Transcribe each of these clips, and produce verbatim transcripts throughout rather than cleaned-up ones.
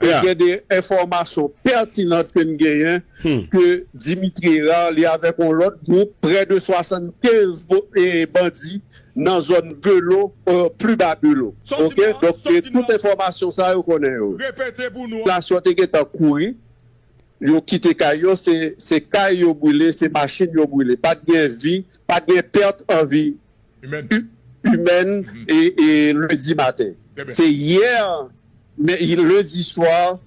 Yeah. Gen de enfòmasyon pètinan ke n genyen ke Dimitri Hérard, li avèk yon lòt gwoup, prè de swasannkenz bo- e bandi nan zòn Belo, euh, pli ba Belo. Oke? Donk, e tout enfòmasyon sa yo konnen yo. Popilasyon te gentan kouri. Yo kite kay yo, se, se kay yo brile, se machin yo brile. Pa t gen vi, pa t gen pèt an vi imèn e, e lendi maten. Se yè, men, lendi swa,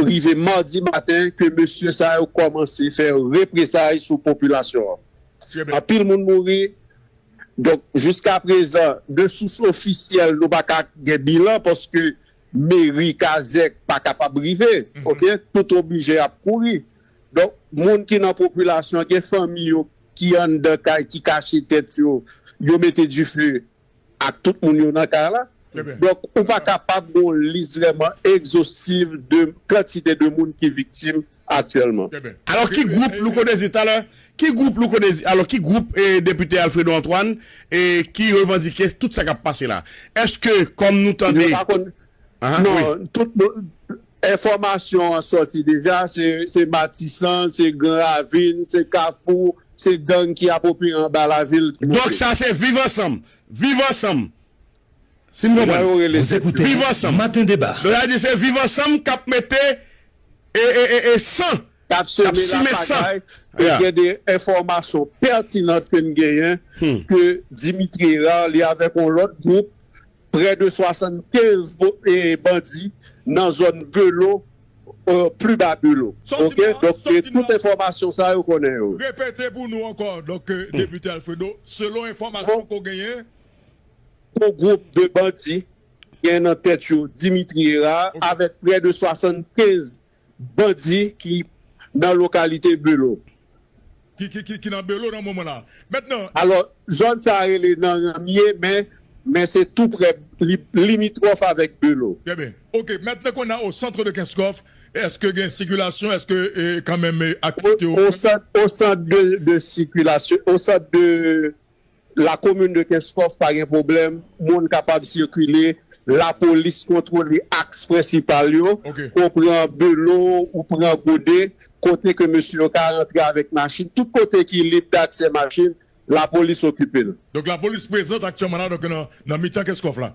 rive madi maten, ke mesye sa yo kòmanse fè represay sou popilasyon an. Anpil moun mouri. Donk, jiskaprezan, de sous ofisyèl, nou pa ka gen bilan paske meri, kazèk pa kapab rive. Oke? Tout oblije ap kouri. Donk, moun ki nan popilasyon, gen fanmi yo ki anndan kay, ki kache tèt yo, yo mete dife ak tout moun yo nan kay la. Donk, ou pa kapab gen yon lis vrèman egzostiv de kantite de moun ki viktim aktyèlman. Alò, ki gwoup Louko Désir talè? Ki gwoup Louko Désir? Alò, ki gwoup, eh, Depite Alfredo Antoine, eh, ki revandike tout sa k ap pase la? Èske, kòm nou tande... Yo pa konn... Non, tout enfòmasyon an sòti deja, se, se Matisan, se Gran Ravin, se Kafou, se gang ki ap opere anba lavil ki monte. Donk, sa se Viv Ansanm. Viv Ansanm. Si m konprann. Viv Ansanm. Maten Deba. Donk, sa vle di se Viv Ansanm k ap mete e, e, e, e san. K ap simen san. Gen de enfòmasyon pètinan ke n genyen ke Dimitri Hérard, li avèk yon lòt gwoup, prè de swasannkenz bo- e bandi nan zòn Belo, euh, pli ba Belo. Oke? Donk, e tout enfòmasyon sa yo konnen yo. Repete pou nou ankò, donk, euh, Depite Alfredo, selon enfòmasyon ke w genyen, yon gwoup de bandi gen nan tèt yo Dimitri Hérard avèk prè de swasannkenz bandi ki nan lokalite Belo. Ki, ki, ki, ki nan Belo nan moman la. Mentnan... Alò, zòn sa a rele nan Ranmye, men, men se tou prè, li, limitwòf avèk Belo. Trè byen. Oke, mentnan ke w o centre de Kenskòf, èske gen sikilasyon, èske, eh, kanmenm, eh, aktivite yo... O sant, o sant de, de sikilasyon, o sant de la komin de Kenskòf pa gen pwoblèm, moun kapab sikile, lapolis kontwole aks prensipal yo, ke w pran Belo, ou pran Gode, kote ke mesye yo ka rantre avèk machin, tout kote ki lib daksè machin, lapolis okipe l. Donk, lapolis prezant aktyèlman la, donk, nan, nan mitan Kenskòf la.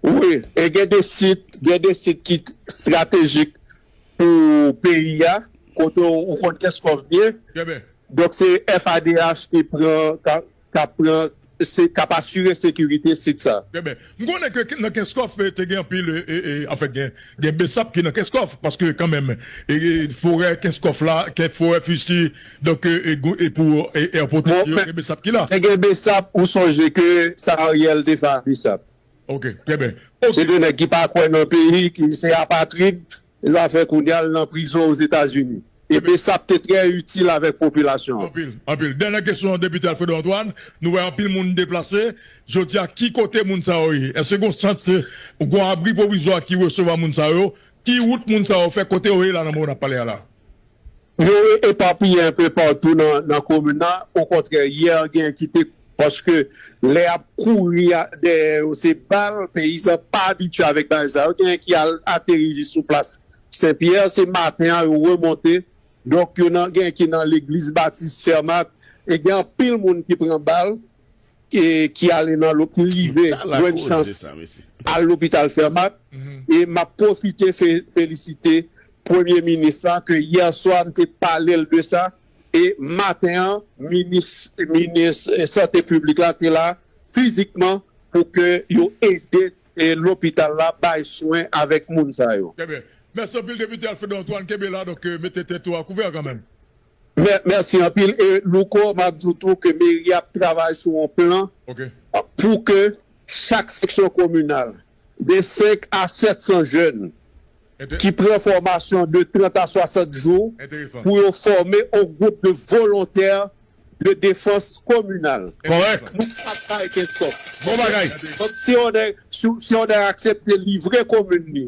Wi, e gen de sit, gen de sit ki t- estratejik pou peyi a, kote w, ou konn Kenskòf byen. Trè byen. Donk, se F A D H ki pran, ka, ka pran, se, k ap asire sekirite sit sa. Trè byen. M konnen ke nan Kenskòf, eh, te gen anpil, eh, eh, eh, anfèt, gen, gen besap ki nan Kenskòf, paske kanmenm, eh, eh, forè Kenskòf la, ke forè Fisi, donk, eh, eh, gou- eh, pou, eh, eh, pwoteje yo, gen besap ki la. Te gen besap, ou sonje ke sa Ariel te fè ak besap. Oke, trè byen. Oke. Se de nèg ki pa kwè nan peyi, ki se apatrid, zafè kounye a l nan prizon Ozetazini. E besap te trè itil avèk popilasyon an. Anpil, anpil. Dènyè kesyon, Depite Alfredo Antoine, nou wè anpil moun deplase. Jodi a, ki kote moun sa yo ye? Èske gen yon sant, gen yon abri pwovizwa ki resevwa moun sa yo? Ki wout moun sa yo fè? Kote yo ye la nan moman n ap pale a la? Yo epapiye enpe patou nan, nan komin nan. Okontrè, yè gen ki te, paske lè y ap kouri a- dèyè yo, se bal, peyizan pa abitye avèk bagay sa yo. Gen ki al ateri jis sou plas Senpyè, se maten an yo remonte. Donk, yo nan, gen ki nan legliz Batis Fèmat, e gen anpil moun ki pran bal, e ki ale nan lo- ki rive jwenn chans al lopital Fèmat. E m ap pwofite fe- felisite Premye Minis la, ke yè swa m te pale l de sa, e maten an, minis, minis, eh, sante piblik la te la fizikman pou ke yo ede, eh, lopital la bay swen avèk moun sa yo. Trè byen. Mèsi anpil, Depite Alfredo Antoine. Kenbe la, donk, eh, mete tèt ou a kouvè kanmenm. Mè- mèsi anpil. E Louko, m ap di w tou ke meri ap travay sou yon plan pou ke chak seksyon kominal, de senk a sèt san jèn ki pran fòmasyon de trant a swasant jou pou yo fòme yon gwoup de volontè de defans kominal. Kòrèk. Nou p ap kay Kenskòf. Bon bagay. Donk, si on nèg, si, si on nèg aksepte livre komin li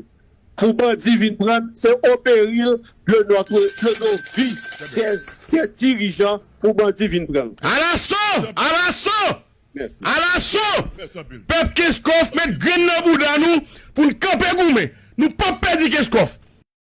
pou bandi vin pran l, se au péril de notre, de nos vies, des, des dirigeants pou bandi vin pran l. Alaso! Alaso! Mèsi. Alaso! Mèsi anpil. Pèp Kenskòf, met grenn nan bouda nou pou n kanpe goumen. Nou p ap pèdi Kenskòf.